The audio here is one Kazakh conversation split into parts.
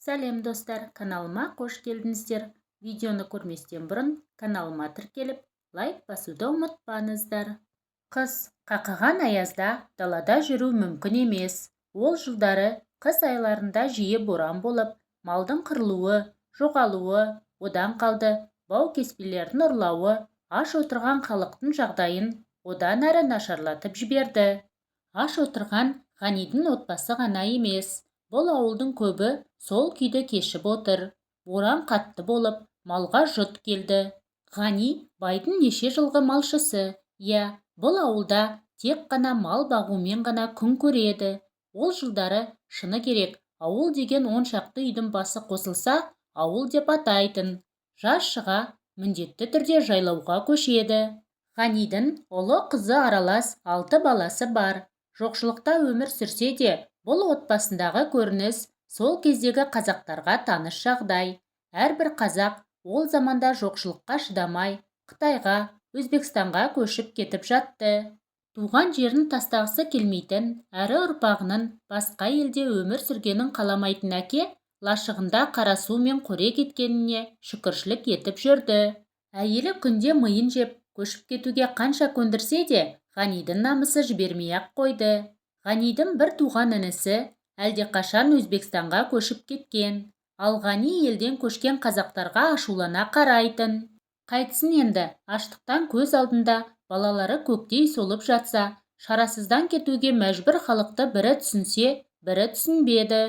Сәлем, достар! Каналыма қош келдіңіздер! Видеоны көрместен бұрын каналыма тіркеліп, лайк басуды ұмытпаңыздар. Қыс. Қақаған аязда далада жүру мүмкін емес. Ол жылдары қыс айларында жиі боран болып, малдың қырылуы, жоғалуы, одан қалды бау-кеспелерін ұрлауы аш отырған халықтың жағдайын одан әрі нашарлатып жіберді. Аш отырған Ғанидың отбасы ғана емес, бұл ауылдың көбі сол күйді кешіп отыр. Боран қатты болып, малға жұт келді. Ғани байдың неше жылғы малшысы. Иә, бұл ауылда тек қана мал бағумен ғана күн көреді. Ол жылдары, шыны керек, ауыл деген 10 шақты үйдің басы қосылса, ауыл деп атайтын. Жаз шыға міндетті түрде жайлауға көшеді. Ғанидың ұлы-қызы аралас алты баласы бар. Жоқшылықта өмір сүрсе де, бұл отбасындағы көрініс сол кездегі қазақтарға таныс жағдай. Әрбір қазақ ол заманда жоқшылыққа шыдамай, Қытайға, Өзбекстанға көшіп кетіп жатты. Туған жерін тастағысы келмейтін әрі ұрпағының басқа елде өмір сүргенін қаламайтын әке лашығында қара су мен қорек еткеніне шүкіршілік етіп жүрді. Әйелі күнде миын жеп, көшіп кетуге қанша көндірсе де, Ғанидың намысы жібермей-ақ қойды. Ғанидың бір туған інісі әлдеқашан Өзбекстанға көшіп кеткен. Ал Ғани елден көшкен қазақтарға ашулана қарайтын. Қайтсін енді, аштықтан көз алдында балалары көктей солып жатса, шарасыздан кетуге мәжбүр халықты бірі түсінсе, бірі түсінбеді.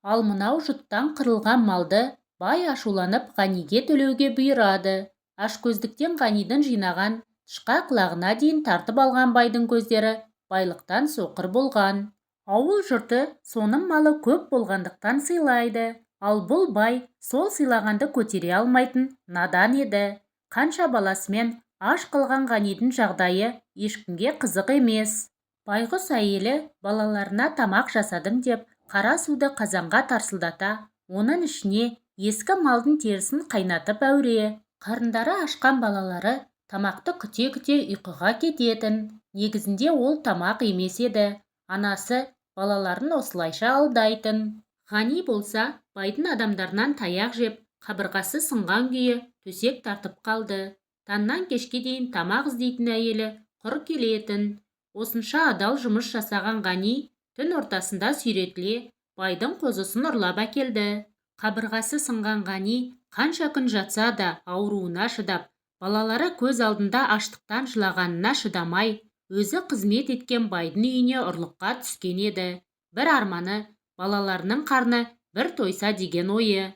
Ал мынау жұттан қырылған малды бай ашуланып Ғаниге төлеуге бұйырады. Ашкөздіктен Ғанидың жинаған тышқақ лағына дейін тартып алған байдың көздері байлықтан соқыр болған. Ауыл жұрты соның малы көп болғандықтан сыйлайды. Ал бұл бай сол сыйлағанды көтере алмайтын надан еді. Қанша баласымен аш қалған Ғанидың жағдайы ешкімге қызық емес. Байғұс әйелі балаларына тамақ жасадым деп, қара суды қазанға тарсылдата, оның ішіне ескі малдың терісін қайнатып әуре. Қарындары ашқан балалары тамақты күте-күте ұйқыға кететін. Негізінде ол тамақ емес еді. Анасы балаларын осылайша алдайтын. Ғани болса, байдың адамдарынан таяқ жеп, қабырғасы сынған күйі төсек тартып қалды. Таңнан кешке дейін тамақ іздейтін әйелі құр келетін. Осынша адал жұмыс жасаған Ғани түн ортасында сүйретіле байдың қозысын ұрлап әкелді. Қабырғасы сынған Ғани қанша күн жатса да ауруына шыдап, балалары көз алдында аштықтан жылағанына шыдамай, өзі қызмет еткен байдың үйіне ұрлыққа түскен еді. Бір арманы – балаларының қарны бір тойса деген ойы.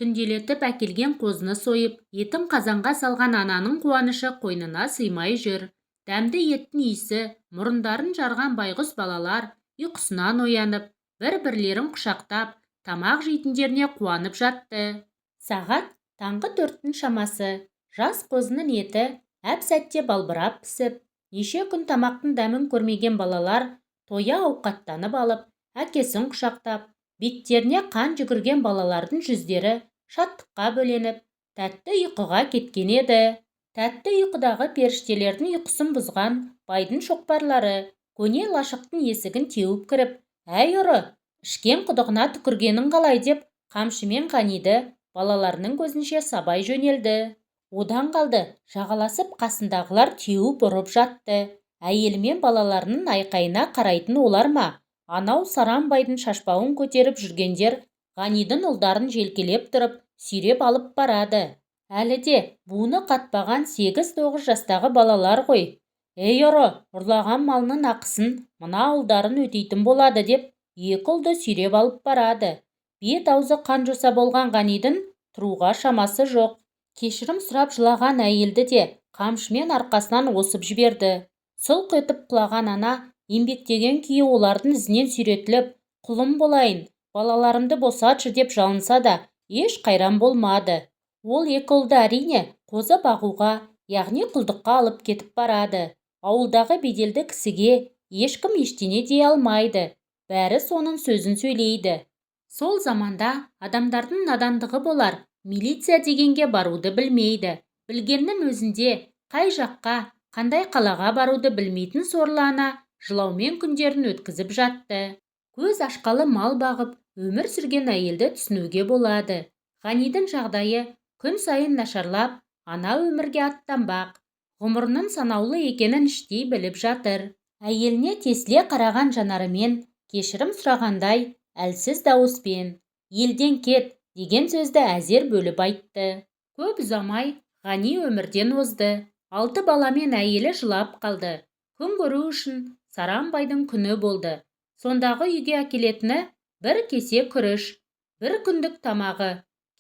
Түнделетіп әкелген қозыны сойып, етін қазанға салған ананың қуанышы қойнына сыймай жүр. Дәмді еттің иісі мұрындарын жарған байғұс балалар ұйқысынан оянып, бір-бірлерін құшақтап, тамақ жейтіндеріне қуанып жатты. Сағат таңғы 4-тің шамасы. Жас қозының еті әп-сәтте балбырап пісіп, неше күн тамақтың дәмін көрмеген балалар тоя ауқаттанып алып, әкесін құшақтап, беттеріне қан жүгірген балалардың жүздері шаттыққа бөленіп, тәтті ұйқыға кеткен еді. Тәтті ұйқыдағы періштелердің ұйқысын бұзған байдың шоқпарлары көне лашықтың есігін теуіп кіріп, «Әй, ұры, ішкен құдығына түкіргенің қалай?» деп, қамшымен Ғаниді балаларының көзінше сабай жөнелді. Одан қалды, жағаласып қасындағылар теуіп ұрып жатты. Әйелі мен балаларының айқайына қарайтын олар ма? Анау саран байдың шашбауын көтеріп жүргендер Ғанидың ұлдарын желкелеп тұрып, сүйреп алып барады. Әлі де буыны қатпаған 8-9 жастағы балалар ғой. «Ей, ұры, ұрлаған малының ақысын мына ұлдарын өтейтін болады», – деп, екі ұлды сүйреп алып барады. Бет-аузы қан-жоса болған Ғанидың тұруға шамасы жоқ. Кешірім сұрап жылаған әйелді де қамшымен арқасынан осып жіберді. Сұлқ етіп құлаған ана еңбектеген күйі олардың ізінен сүйретіліп, «Құлым болайын, балаларымды босатшы», – деп жалынса да, еш қайран болмады. Ол екі ұлды, әрине, қозы бағуға, яғни құлдыққа алып кетіп барады. Ауылдағы беделді кісіге ешкім ештеңе дей алмайды, бәрі соның сөзін сөйлейді. Сол заманда адамдардың надандығы болар, милиция дегенге баруды білмейді. Білгеннің өзінде қай жаққа, қандай қалаға баруды білмейтін сорлы ана жылаумен күндерін өткізіп жатты. Көз ашқалы мал бағып, өмір сүрген әйелді түсінуге болады. Ғанидің жағдайы күн сайын нашарлап, ана өмірге аттанбақ. Ғұмырының санаулы екенін іштей біліп жатыр. Әйеліне тесіле қараған жанарымен кешірім сұрағандай әлсіз дауыспен «Елден кет» деген сөзді әзер бөліп айтты. Көп ұзамай Ғани өмірден озды. 6 баламен әйелі жылап қалды. Күн көру үшін Саранбайдың күні болды. Сондағы үйге әкелетіні бір кесе күріш, бір күндік тамағы.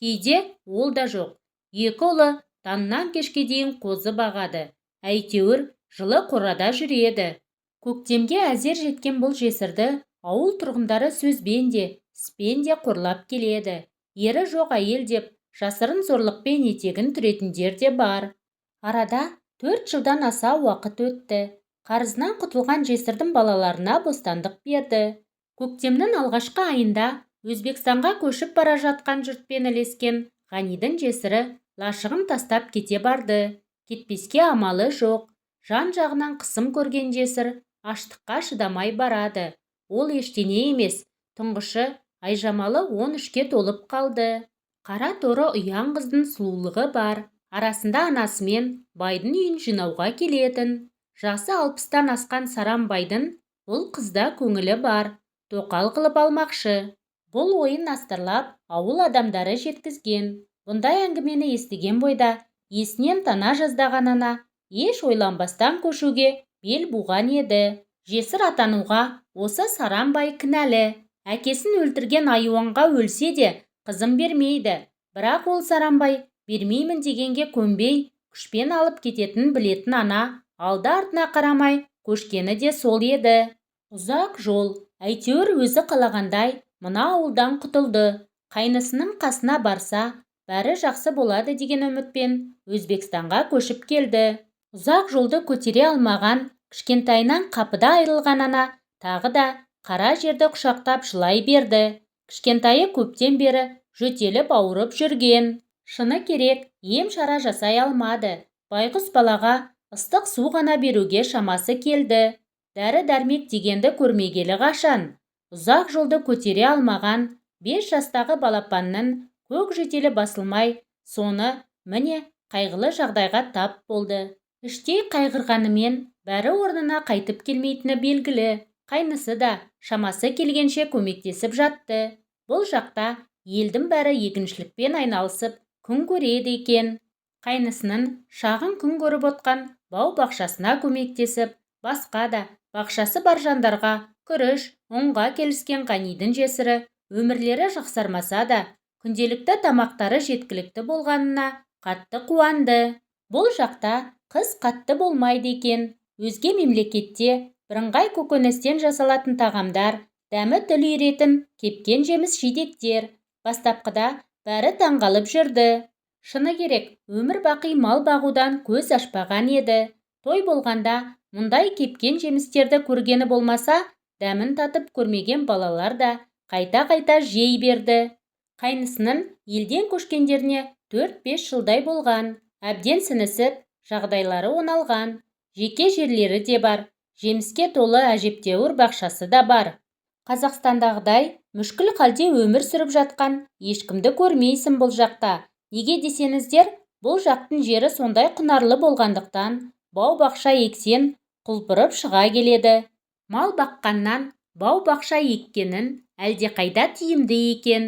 Кейде ол да жоқ. 2 ұлы таңнан кешке дейін қозы бағады. Әйтеуір жылы қорада жүреді. Көктемге әзер жеткен бұл жесірді ауыл тұрғындары сөзбен де, іспен де қорлап келеді. Ері жоқ әйел деп жасырын зорлықпен етегін түретіндер де бар. Арада 4 жылдан аса уақыт өтті. Қарызынан құтылған жесірдің балаларына бостандық берді. Көктемнің алғашқы айында Өзбекстанға көшіп бара жатқан жұртпен ілескен Ғанидің жесірі лашығын тастап кете барды. Кетпеске амалы жоқ. Жан-жағынан қысым көрген жесір аштыққа шыдамай барады. Ол ештеңе емес. Тұңғышы Айжамалы 13-ке толып қалды. Қара торы ұяң қыздың сұлулығы бар. Арасында анасымен байдың үйін жинауға келетін. Жасы 60-тан асқан Саранбайдың бұл қызда көңілі бар. Тоқал қылып алмақшы. Бұл ойын астарлап ауыл адамдары жеткізген. Бұндай әңгімені естіген бойда есінен тана жаздаған ана еш ойланбастан көшуге бел буған еді. Жесір атануға осы Саранбай кінәлі. Әкесін өлтірген айуанға өлсе де қызын бермейді. Бірақ ол Саранбай бермеймін дегенге көнбей күшпен алып кететін білетін ана алды артына қарамай көшкені де сол еді. Ұзақ жол, әйтеуір өзі қалағандай мына ауылдан құтылды. Қайнысының қасына барса, бәрі жақсы болады деген үмітпен Өзбекстанға көшіп келді. Ұзақ жолды көтере алмаған, кішкентайынан қапыда айырылған ана тағы да қара жерді құшақтап жылай берді. Кішкентайы көптен бері жөтеліп ауырып жүрген. Шыны керек, ем шара жасай алмады. Байғұс балаға ыстық су ғана беруге шамасы келді. Дәрі-дәрмек дегенді көрмегелі қашан. Ұзақ жолды көтере алмаған 5 жастағы балапанның көк жөтелі басылмай, соны міне қайғылы жағдайға тап болды. Іштей қайғырғанымен бәрі орнына қайтып келмейтіні белгілі. Қайнысы да шамасы келгенше көмектесіп жатты. Бұл жақта елдің бәрі егіншілікпен айналысып күн көреді екен. Қайнысының шағын күн көріп отқан бау-бақшасына көмектесіп, басқа да бақшасы бар жандарға күріш, ұнға келіскен Ғанидің жесірі өмірлері жақсармаса да, күнделікті тамақтары жеткілікті болғанына қатты қуанды. Бұл жақта қыс қатты болмайды екен. Өзге мемлекетте бірыңғай көкөністен жасалатын тағамдар, дәмі тіл үйіретін кепкен жеміс жидектер. Бастапқыда бәрі таңғалып жүрді. Шыны керек, өмір бақи мал бағудан көз ашпаған еді. Той болғанда мұндай кепкен жемістерді көргені болмаса, дәмін татып көрмеген балалар да қайта-қайта жей берді. Қайнысының елден көшкендеріне 4-5 жылдай болған. Әбден сінісіп, жағдайлары оңалған. Жеке жерлері де бар, жеміске толы әжептәуір бақшасы да бар. Қазақстандағыдай мүшкіл халде өмір сүріп жатқан ешкімді көрмейсің бұл жақта. Неге десеңіздер, бұл жақтың жері сондай құнарлы болғандықтан, бау-бақша ексен құлпырып шыға келеді. Мал баққаннан бау-бақша еккенін әлдеқайда тиімді екен.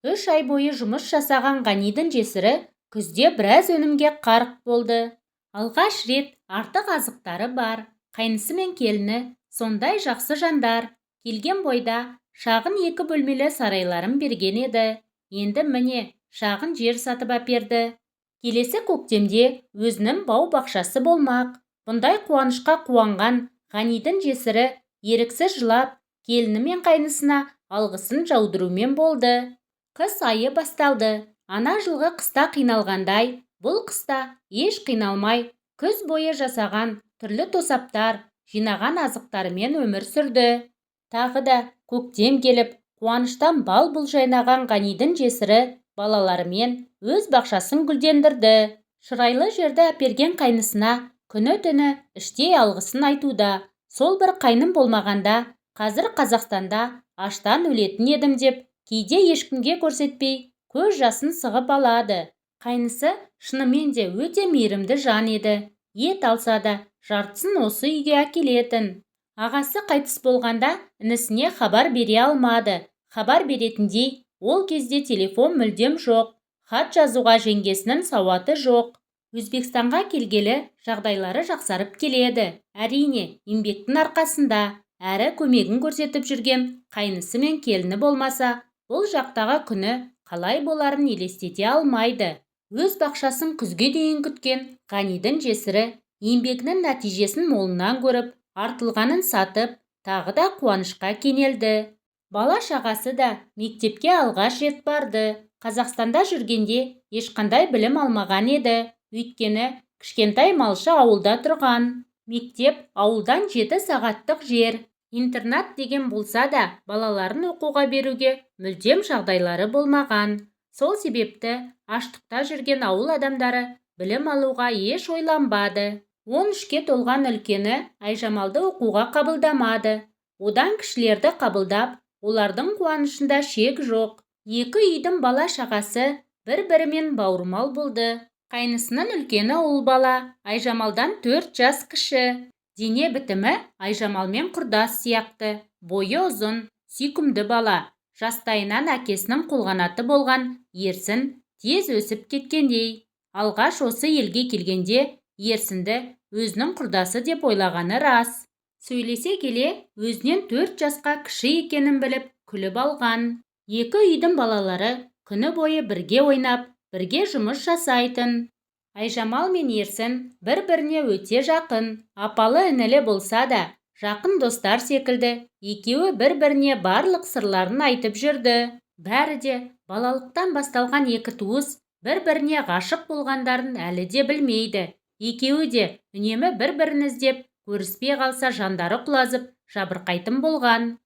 3 ай бойы жұмыс жасаған Ғанидің жесірі күзде біраз өнімге қарық болды. Алғаш рет артық азықтары бар. Қайнысы мен келіні сондай жақсы жандар. Келген бойда шағын 2 бөлмелі сарайларын берген еді. Енді міне шағын жер сатып әперді. Келесі көктемде өзінің бау-бақшасы болмақ. Бұндай қуанышқа қуанған Ғанидің жесірі еріксіз жылап, келіні мен қайнысына алғысын жаудырумен болды. Қыс айы басталды. Ана жылғы қыста қиналғандай, бұл қыста еш қиналмай, күз бойы жасаған түрлі тосаптар, жинаған азықтарымен өмір сүрді. Тағы да көктем келіп, қуаныштан бал-бұл жайнаған Ғанидің жесірі балаларымен өз бақшасын гүлдендірді. Шырайлы жерді әперген қайнысына күні-түні іштей алғысын айтуда. Сол бір қайным болмағанда, қазір Қазақстанда аштан өлетін едім деп Кейде ешкімге көрсетпей, көз жасын сығып алады. Қайнысы шынымен де өте мейірімді жан еді. Ет алса да, жартысын осы үйге әкелетін. Ағасы қайтыс болғанда інісіне хабар бере алмады. Хабар беретіндей ол кезде телефон мүлдем жоқ. Хат жазуға жеңгесінің сауаты жоқ. Өзбекстанға келгелі жағдайлары жақсарып келеді. Әрине, еңбектің арқасында, әрі көмегін көрсетіп жүрген қайнысы мен келіні болмаса, бұл жақтағы күні қалай боларын елестете алмайды. Өз бақшасын күзге дейін күткен Ғанидің жесірі еңбегінің нәтижесін молынан көріп, артылғанын сатып, тағы да қуанышқа кенелді. Бала-шағасы да мектепке алғаш рет барды. Қазақстанда жүргенде ешқандай білім алмаған еді. Өйткені кішкентай малшы ауылда тұрған. Мектеп ауылдан 7 сағаттық жер. Интернат деген болса да, балаларын оқуға беруге мүлдем жағдайлары болмаған. Сол себепті аштықта жүрген ауыл адамдары білім алуға еш ойланбады. 13-ке толған үлкені Айжамалды оқуға қабылдамады. Одан кішілерді қабылдап, олардың қуанышында шек жоқ. Екі үйдің бала-шағасы бір-бірімен бауырмал болды. Қайнысының үлкені ұл бала, Айжамалдан 4 жас кіші. Дене бітімі Айжамалмен құрдас сияқты, бойы ұзын, сүйкімді бала. Жастайынан әкесінің қолғанаты болған Ерсін тез өсіп кеткендей. Алғаш осы елге келгенде Ерсінді өзінің құрдасы деп ойлағаны рас. Сөйлесе келе өзінен 4 жасқа кіші екенін біліп, күліп алған. Екі үйдің балалары күні бойы бірге ойнап, бірге жұмыс жасайтын. Айжамал мен Ерсін бір-біріне өте жақын, апалы-інілі болса да, жақын достар секілді екеуі бір-біріне барлық сырларын айтып жүрді. Бәрі де балалықтан басталған екі туыс бір-біріне ғашық болғандарын әлі де білмейді. Екеуі де үнемі бір-бірін іздеп, көріспей қалса жандары құлазып, жабырқайтын болған.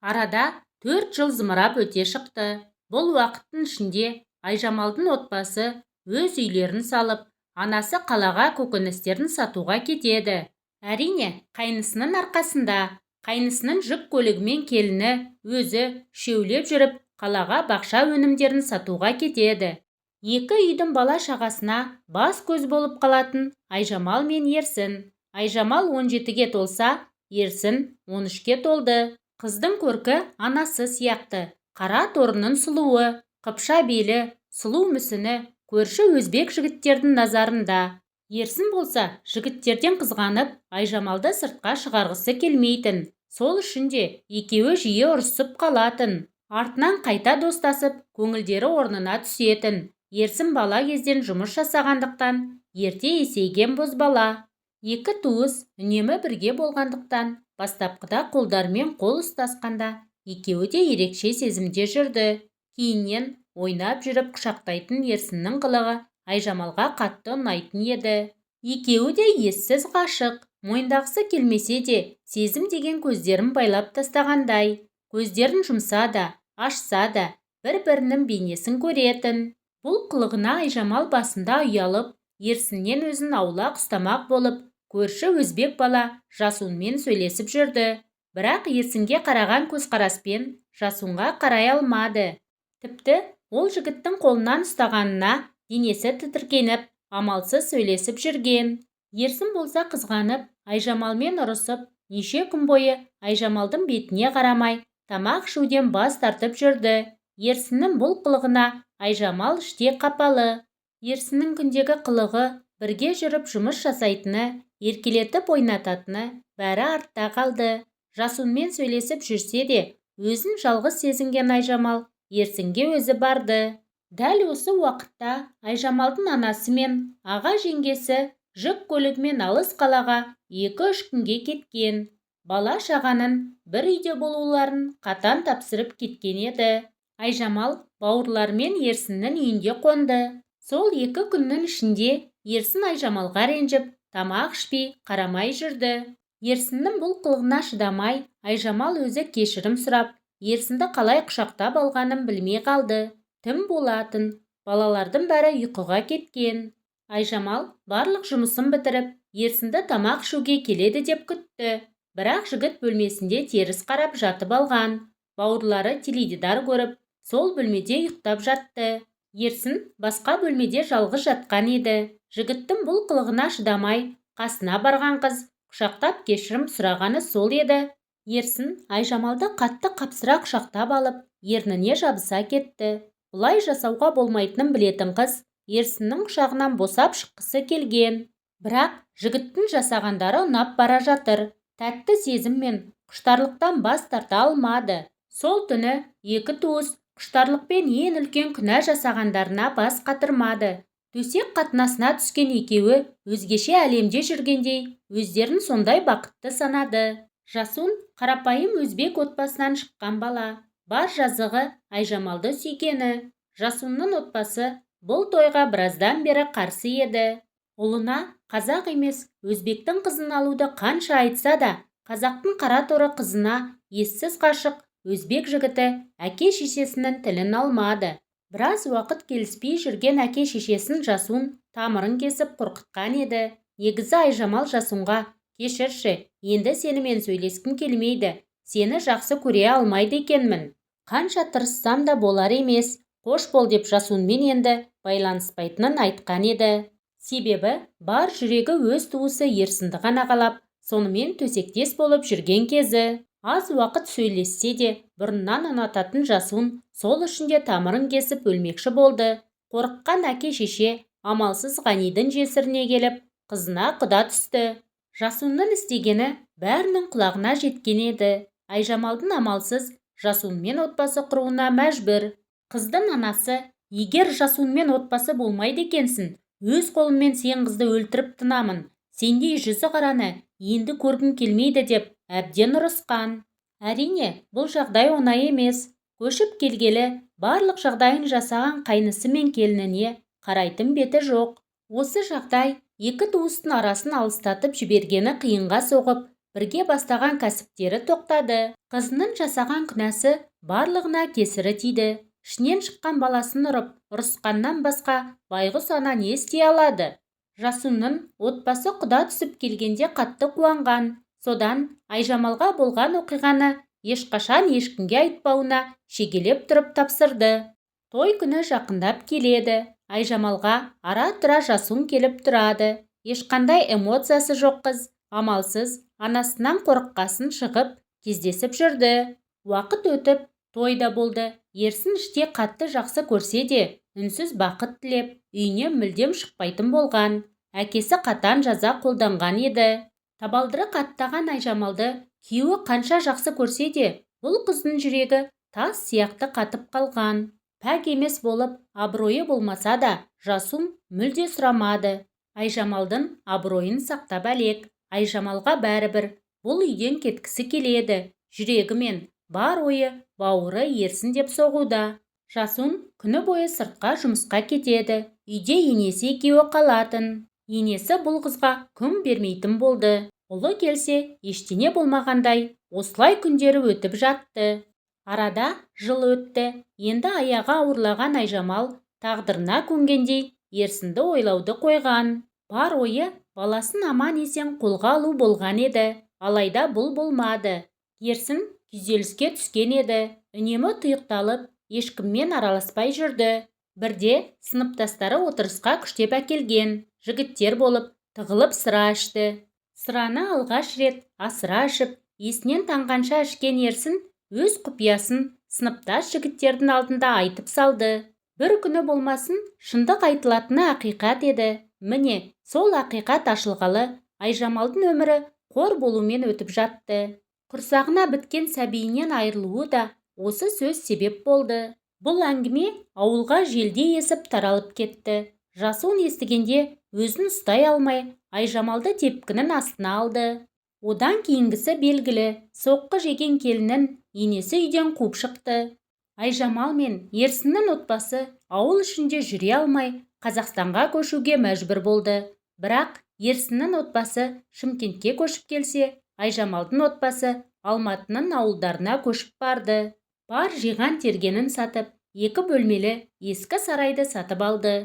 Арада 4 жыл зымырап өте шықты. Бұл уақыттың ішінде Айжамалдың отбасы өз үйлерін салып, анасы қалаға көкөністерін сатуға кетеді. Әрине, қайнысының арқасында, қайнысының жүк көлігімен келіні өзі үшеулеп жүріп, қалаға бақша өнімдерін сатуға кетеді. Екі үйдің бала-шағасына бас-көз болып қалатын Айжамал мен Ерсін. Айжамал 17-ге толса, Ерсін 13-ке толды. Қыздың көркі анасы сияқты, қара торының сұлуы, қыпша белі, сұлу мүсіні көрші өзбек жігіттердің назарында. Ерсін болса, жігіттерден қызғанып, Айжамалды сыртқа шығарғысы келмейтін. Сол үшін де екеуі жиі ұрысып қалатын. Артынан қайта достасып, көңілдері орнына түсетін. Ерсін бала кезден жұмыс жасағандықтан ерте есейген бозбала. Екі туыс үнемі бірге болғандықтан бастапқыда қолдарымен қол ұстасқанда екеуі де ерекше сезімде жүрді. Кейіннен ойнап жүріп құшақтайтын Ерсіннің қылығы Айжамалға қатты ұнайтын еді. Екеуі де ессіз ғашық, мойындағысы келмесе де сезім деген көздерін байлап тастағандай. Көздерін жұмса да, ашса да бір-бірінің бейнесін көретін. Бұл қылығына Айжамал басында ұялып, Ерсіннен өзін аулақ ұстамақ болып, көрші өзбек бала Жасунмен сөйлесіп жүрді. Бірақ Ерсінге қараған көзқараспен Жасунға қарай алмады. Тіпті ол жігіттің қолынан ұстағанына денесі тітіркеніп, амалсыз сөйлесіп жүрген. Ерсін болса қызғанып, Айжамалмен ұрысып, неше күн бойы Айжамалдың бетіне қарамай, тамақ ішуден бас тартып жүрді. Ерсіннің бұл қылығына Айжамал іште қапалы. Ерсіннің күндегі қылығы, бірге жүріп жұмыс жасайтыны, еркелетіп ойнататыны бәрі артта қалды. Жасунмен сөйлесіп жүрсе де, өзін жалғыз сезінген Айжамал Ерсінге өзі барды. Дәл осы уақытта Айжамалдың анасы мен аға жеңгесі жүк көлігімен алыс қалаға 2-3 күнге кеткен. Бала-шағаның бір үйде болуларын қатаң тапсырып кеткен еді. Айжамал бауырларымен Ерсіннің үйінде қонды. Сол 2 күннің ішінде Ерсін Айжамалға ренжіп, тамақ ішпей, қарамай жүрді. Ерсіннің бұл қылығына шыдамай, Айжамал өзі кешірім сұрап, Ерсінді қалай құшақтап алғанын білмей қалды. Тым болатын, балалардың бәрі ұйқыға кеткен. Айжамал барлық жұмысын бітіріп, Ерсінді тамақ ішуге келеді деп күтті. Бірақ жігіт бөлмесінде теріс қарап жатып алған. Бауырлары теледидар көріп, Сол бөлмеде ұйықтап жатты. Ерсін басқа бөлмеде жалғыз жатқан еді. Жігіттің бұл қылығына шыдамай, қасына барған қыз құшақтап кешірім сұрағаны сол еді. Ерсін Айжамалды қатты қапсыра құшақтап алып, ерніне жабыса кетті. Бұлай жасауға болмайтынын білетін қыз Ерсіннің құшағынан босап шыққысы келген. Бірақ жігіттің жасағандары ұнап бара жатыр. Тәтті сезім мен құштарлықтан бас тарта алмады. Сол түні екі туыс құштарлықпен ең үлкен күнә жасағандарына бас қатырмады. Төсек қатынасына түскен екеуі өзгеше әлемде жүргендей, өздерін сондай бақытты санады. Жасун қарапайым өзбек отбасынан шыққан бала. Бар жазығы Айжамалды сүйгені. Жасунның отбасы бұл тойға біраздан бері қарсы еді. Ұлына қазақ емес, өзбектің қызын алуды қанша айтса да, қазақтың қара торы қызына ессіз ғашық өзбек жігіті әке-шешесінің тілін алмады. Біраз уақыт келіспей жүрген әке-шешесін Жасун тамырын кесіп қорқытқан еді. Негізі Айжамал Жасунға: «Кешірші, енді сенімен сөйлескім келмейді, сені жақсы көре алмайды екенмін. Қанша тырыссам да болар емес, қош бол», – деп Жасунмен енді байланыспайтынын айтқан еді. Себебі бар жүрегі өз туысы Ерсінді ғана қалап, сонымен төсектес болып жүрген кезі. Аз уақыт сөйлессе де, бұрыннан ұнататын Жасун сол үшін де тамырын кесіп өлмекші болды. Қорыққан әке-шеше амалсыз Ғанидің жесіріне келіп, қызына құда түсті. Жасунның істегені бәрінің құлағына жеткен еді. Айжамалдың амалсыз Жасунмен отбасы құруына мәжбүр. Қыздың анасы: «Егер Жасунмен отбасы болмайды екенсің, өз қолыммен сен қызды өлтіріп тынамын, сендей жүзі қараны енді көргім келмейді», – деп әбден ұрысқан. Әрине, бұл жағдай оңай емес. Көшіп келгелі барлық жағдайын жасаған қайнысы мен келініне қарайтын беті жоқ. Осы жағдай екі туыстың арасын алыстатып жібергені қиынға соғып, бірге бастаған кәсіптері тоқтады. Қызының жасаған күнәсі барлығына кесірі тиді. Ішінен шыққан баласын ұрып, ұрысқаннан басқа байғұс ана не істей алады? Жасунның отбасы құда түсіп келгенде қатты қуанған. Содан Айжамалға болған оқиғаны ешқашан ешкімге айтпауына шегелеп тұрып тапсырды. Той күні жақындап келеді. Айжамалға ара-тұра Жасун келіп тұрады. Ешқандай эмоциясы жоқ қыз амалсыз анасынан қорыққасын шығып кездесіп жүрді. Уақыт өтіп, той да болды. Ерсін іште қатты жақсы көрсе де, үнсіз бақыт тілеп, үйінен мүлдем шықпайтын болған. Әкесі қатаң жаза қолданған еді. Табалдырық аттаған Айжамалды күйеуі қанша жақсы көрсе де, бұл қыздың жүрегі тас сияқты қатып қалған. Пәк емес болып, абыройы болмаса да, Жасун мүлде сұрамады. Айжамалдың абыройын сақтап әлек. Айжамалға бәрібір, бұл үйден кеткісі келеді. Жүрегі мен бар ойы, бауыры Ерсін деп соғуда. Жасун күні бойы сыртқа жұмысқа кетеді. Үйде енесі екеуі қалатын. Енесі бұл қызға күн бермейтін болды. Ұлы келсе, ештеңе болмағандай, осылай күндері өтіп жатты. Арада жыл өтті. Енді аяғы ауырлаған Айжамал тағдырына көнгендей Ерсінді ойлауды қойған. Бар ойы баласын аман-есен қолға алу болған еді. Алайда бұл болмады. Ерсін күйзеліске түскен еді. Үнемі тұйықталып, ешкіммен араласпай жүрді. Бірде сыныптастары отырысқа күштеп әкелген. Жігіттер болып, тығылып сыра ішті. Сыраны алғаш рет асыра ішіп, есінен танғанша ішкен Ерсін өз құпиясын сыныптас жігіттердің алдында айтып салды. Бір күні болмасын, шындық айтылатыны ақиқат еді. Міне, сол ақиқат ашылғалы Айжамалдың өмірі қор болумен өтіп жатты. Құрсағына біткен сәбиінен айырылуы да осы сөз себеп болды. Бұл әңгіме ауылға желдей есіп таралып кетті. Жасун естігенде өзін ұстай алмай, Айжамалды тепкінің астына алды. Одан кейінгісі белгілі, соққы жеген келінін енесі үйден қуып шықты. Айжамал мен Ерсіннің отбасы ауыл ішінде жүре алмай, Қазақстанға көшуге мәжбүр болды. Бірақ Ерсіннің отбасы Шымкентке көшіп келсе, Айжамалдың отбасы Алматының ауылдарына көшіп барды. Бар жиған тергенін сатып, екі бөлмелі ескі сарайды сатып алды.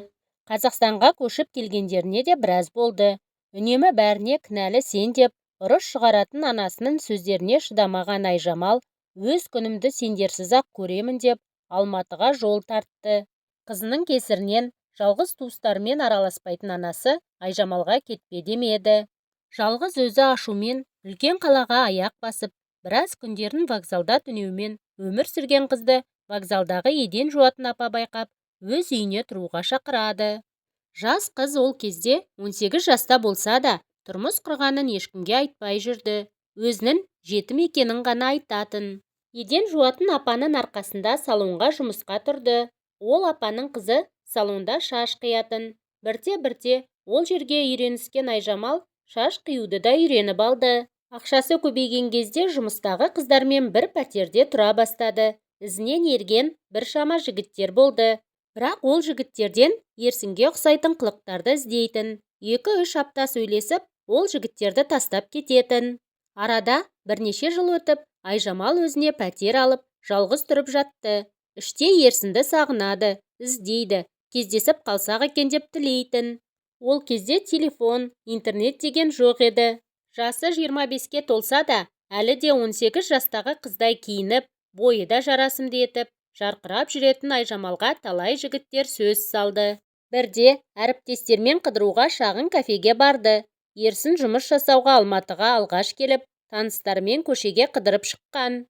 Қазақстанға көшіп келгендеріне де біраз болды. Үнемі бәріне кінәлі сен деп ұрыс шығаратын анасының сөздеріне шыдамаған Айжамал өз күнімді сендерсіз-ақ көремін деп Алматыға жол тартты. Қызының кесірінен жалғыз туыстарымен араласпайтын анасы Айжамалға кетпе демеді. Жалғыз өзі ашумен үлкен қалаға аяқ басып, біраз күндерін вокзалда түнеумен өмір сүрген қызды вокзалдағы еден жуатын апа байқап, өз үйіне тұруға шақырады. Жас қыз ол кезде 18 жаста болса да, тұрмыс құрғанын ешкімге айтпай жүрді. Өзінің жетім екенін ғана айтатын. Еден жуатын апаның арқасында салонға жұмысқа тұрды. Ол апаның қызы салонда шаш қиятын. Бірте-бірте ол жерге үйреніскен Айжамал шаш қиюды да үйреніп алды. Ақшасы көбейген кезде жұмыстағы қыздармен бір пәтерде тұра бастады. Ізінен ерген біршама жігіттер болды. Бірақ ол жігіттерден Ерсінге ұқсайтын қылықтарды іздейтін. 2-3 апта сөйлесіп, ол жігіттерді тастап кететін. Арада бірнеше жыл өтіп, Айжамал өзіне пәтер алып, жалғыз тұрып жатты. Іште Ерсінді сағынады, іздейді, кездесіп қалсақ екен деп тілейтін. Ол кезде телефон, интернет деген жоқ еді. Жасы 25-ке толса да, әлі де 18 жастағы қыздай киініп, бойы да жарасымды етіп, жарқырап жүретін Айжамалға талай жігіттер сөз салды. Бірде әріптестермен қыдыруға шағын кафеге барды. Ерсін жұмыс жасауға Алматыға алғаш келіп, таныстарымен көшеге қыдырып шыққан.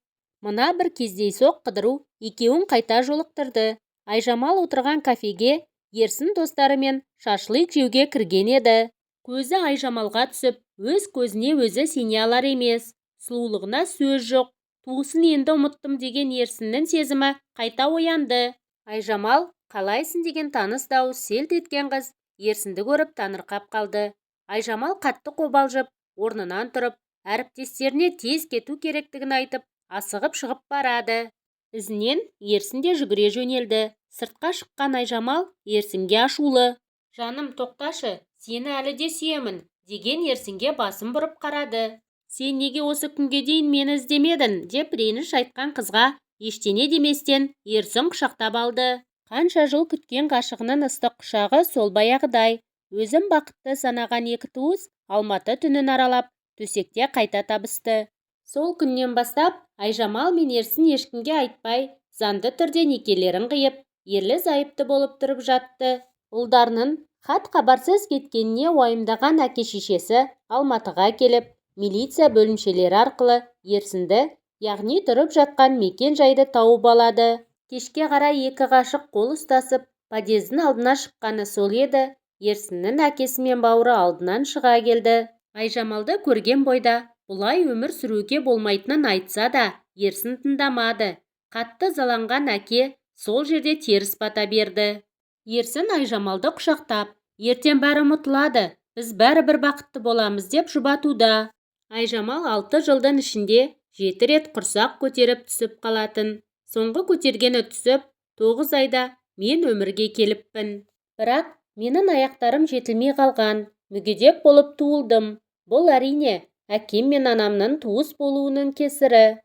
Мына бір кездейсоқ қыдыру екеуін қайта жолықтырды. Айжамал отырған кафеге Ерсін достарымен шашлык жеуге кірген еді. Көзі Айжамалға түсіп, өз көзіне өзі сене алар емес. Сұлулығына сөз жоқ. Туысын енді ұмыттым деген Ерсіннің сезімі қайта оянды. Айжамал, қалайсың деген таныс дауыс селт еткен қыз Ерсінді көріп таңырқап қалды. Айжамал қатты қобалжып, орнынан тұрып, әріптестеріне тез кету керектігін айтып, асығып шығып барады. Ізінен Ерсін де жүгіре жөнелді. Сыртқа шыққан Айжамал Ерсінге ашулы. Жаным, тоқташы, сені әлі де сүйемін, деген Ерсінге басын бұрып қарады. Сен неге осы күнге дейін мені іздемедің, деп реніш айтқан қызға ештеңе деместен Ерсін құшақтап алды. Қанша жыл күткен ғашығының ыстық құшағы сол баяғыдай. Өзін бақытты санаған екі туыс Алматы түнін аралап, төсекте қайта табысты. Сол күннен бастап Айжамал мен Ерсін ешкімге айтпай, заңды түрде некелерін қиып, ерлі-зайыпты болып тұрып жатты. Ұлдарының хат-хабарсыз кеткеніне уайымдаған әке-шешесі Алматыға келіп, милиция бөлімшелері арқылы Ерсінді, яғни тұрып жатқан мекен-жайды тауып алады. Кешке қарай екі ғашық қол ұстасып, подъездің алдына шыққаны сол еді, Ерсіннің әкесі мен бауыры алдынан шыға келді. Айжамалды көрген бойда бұлай өмір сүруге болмайтынын айтса да, Ерсін тыңдамады. Қатты ызаланған әке сол жерде теріс бата берді. Ерсін Айжамалды құшақтап, ертең бәрі ұмытылады, біз бәрібір бақытты боламыз деп жұбатуда. Айжамал 6 жылдың ішінде 7 рет құрсақ көтеріп түсіп қалатын. Соңғы көтергені түсіп, 9 айда мен өмірге келіппін. Бірақ менің аяқтарым жетілмей қалған, мүгедек болып туылдым. Бұл әрине әкем мен анамның туыс болуының кесірі.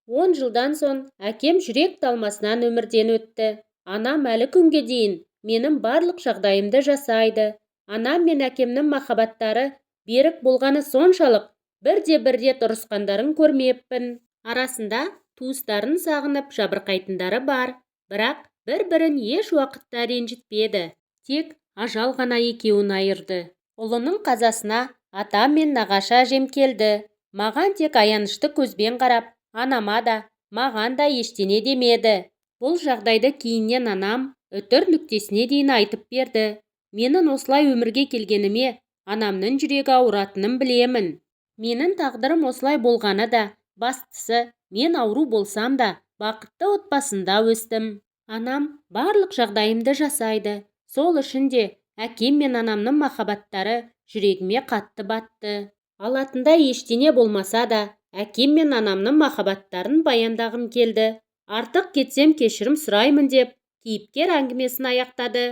10 жылдан соң әкем жүрек талмасынан өмірден өтті. Анам әлі күнге дейін менің барлық жағдайымды жасайды. Анам мен әкемнің махаббаттары берік болғаны соншалық, бірде-бір рет ұрысқандарын көрмеппін. Арасында туыстарын сағынып жабырқайтындары бар, бірақ бір-бірін еш уақытта ренжітпеді. Тек ажал ғана екеуін айырды. Ұлының қазасына атам мен нағашы әжем келді. Маған тек аянышты көзбен қарап, анама да, маған да ештеңе демеді. Бұл жағдайды кейіннен анам үтір нүктесіне дейін айтып берді. Менің осылай өмірге келгеніме анамның жүрегі ауыратынын білемін. Менің тағдырым осылай болғаны да, бастысы, мен ауру болсам да, бақытты отбасында өстім. Анам барлық жағдайымды жасайды. Сол үшін де әкем мен анамның махаббаттары жүрегіме қатты батты. Алатындай ештеңе болмаса да, әкем мен анамның махаббаттарын баяндағым келді. Артық кетсем кешірім сұраймын деп кейіпкер әңгімесін аяқтады.